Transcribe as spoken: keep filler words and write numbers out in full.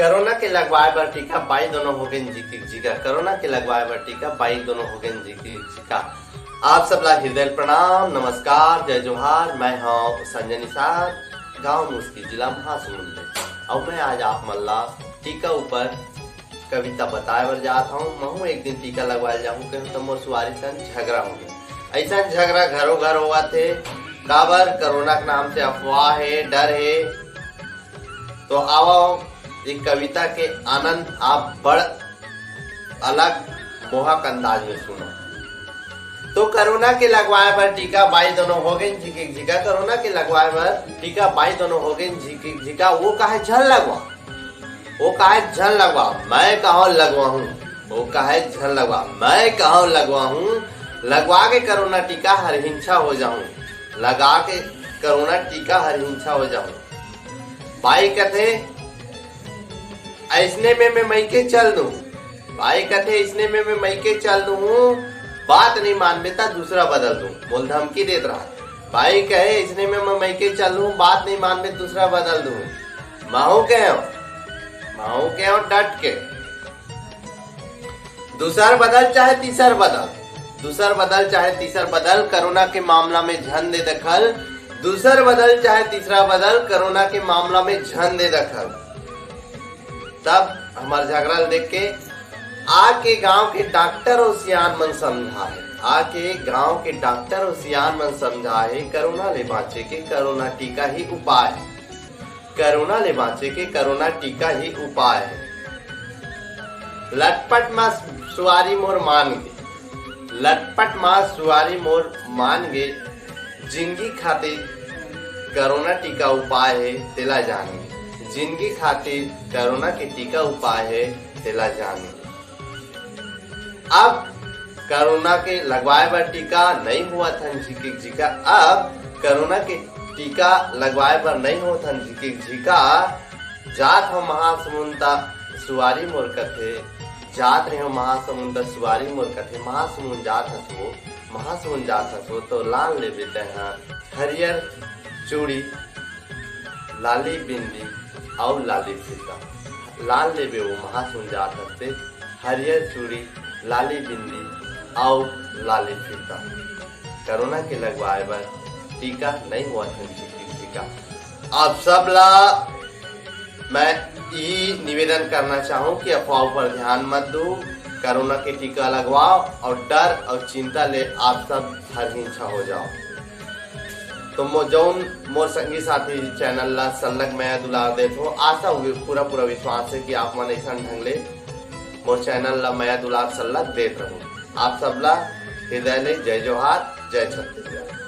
Corona के लगवाए बर टीका, बाई दोनों हो गेन झिकिक झिका। कोरोना के लगवाए बर टीका, बाई दोनों हो गेन झिकिक झिका। आप सब ला हृदय प्रणाम, नमस्कार, जय जोहार। मैं हूं संजय निषाद, गांव मुस्की, जिला महासमुंद ले। अउ मैं आज आप मन ला टीका ऊपर कविता बताए बर जात हूं। महूं एक दिन टीका लगवाए जाहूं कहूं त मोर सुवारी सन झगरा हो गया। ऐसा झगरा घरों घर होवत हे, काबर कोरोना के नाम से अफवाह हे, डर हे। तो आवव, ये कविता के आनंद आप बड़ अलग मोहक अंदाज में सुनो। तो कोरोना के लगवाए बर टीका, बाई दोनों हो गेन झिकिक झिका। कोरोना के लगवाए बर टीका, बाई दोनों हो गेन झिकिक झिका। वो काहे झन लगवा, वो काहे झन लगवा, मैं कहूं लगवाहूं। वो काहे झन लगवा, मैं कहूं लगवाहूं। लगवा के कोरोना टीका हर हिंसा हो जाहूं। लगा के कोरोना टीका हर हिंसा हो जाहूं। बाई कथे, "अइसने में मैं मइके चल दूं।" बाई कथे, "अइसने में मैं मइके चल दूं, बात नहीं मानबे त दूसरा बदल दूं।" मोला धमकी देत रहा। बाई कहे, "अइसने में मैं मइके चल दूं, बात नहीं मानबे त दूसरा बदल दूं।" महूं कहेंव, महूं कहेंव डट के, दूसर बदल चाहे तीसर बदल, दूसर बदल चाहे तीसर बदल, कोरोना के मामला में झन दे दखल। दूसर बदल चाहे तीसरा बदल, कोरोना के मामला में झन दे दखल। तब हमर झगरा ल देख के आके गांव के डॉक्टर अउ सियान मन समझा हे, आके गांव के डॉक्टर अउ सियान मन समझा हे, कोरोना ले बांचे के कोरोना टीका ही उपाय हे। कोरोना ले बांचे के कोरोना टीका ही उपाय हे। लटपट मा सुवारी मोर मान गे, लटपट मा सुवारी मोर मान गे, जिंदगी खातिर कोरोना टीका उपाय हे, तेला जान गे। जिंदगी खातिर कोरोना के टीका उपाय हे, तेला जान गे। अब कोरोना के लगवाए बर टीका नहीं होवत हन झिकिक झिका। अब कोरोना के टीका लगवाए बर नहीं होवत हन झिकिक झिका। जात हो महासमुंद त सुवारी मोर कथे, जात रहे हो महासमुंद त सुवारी मोर कथे। महासमुंद जात हस वो, महासमुंद जात हस वो, तो लान लेबे तैं ह हरियर चूड़ी, लाली बिंदी अउ लाली फीता। लान लेबे वो महासमुंद जात हस ते हरियर चूड़ी, लाली बिंदी अउ लाली फीता। कोरोना के लगवाए बर टीका नहीं होवत हन झिकिक झिका। आप सब ला मैं यही निवेदन करना चाहूं कि अफवाहों पर ध्यान मत दो, कोरोना के टीका लगवाओ और डर और चिंता ले आप सब हर हिंसा हो जाओ। तो मो-, जौन मोर संगी साथी चैनल ला सल्लग मया दुलार देत हो, आशा हुई, पूरा पूरा विश्वास है कि आप मन ऐसा ढंग ले मोर चैनल ला मया दुलार सल्लग देत रहो। आप सब ला हृदय ले जय जोहार, जय छत्तीसगढ़।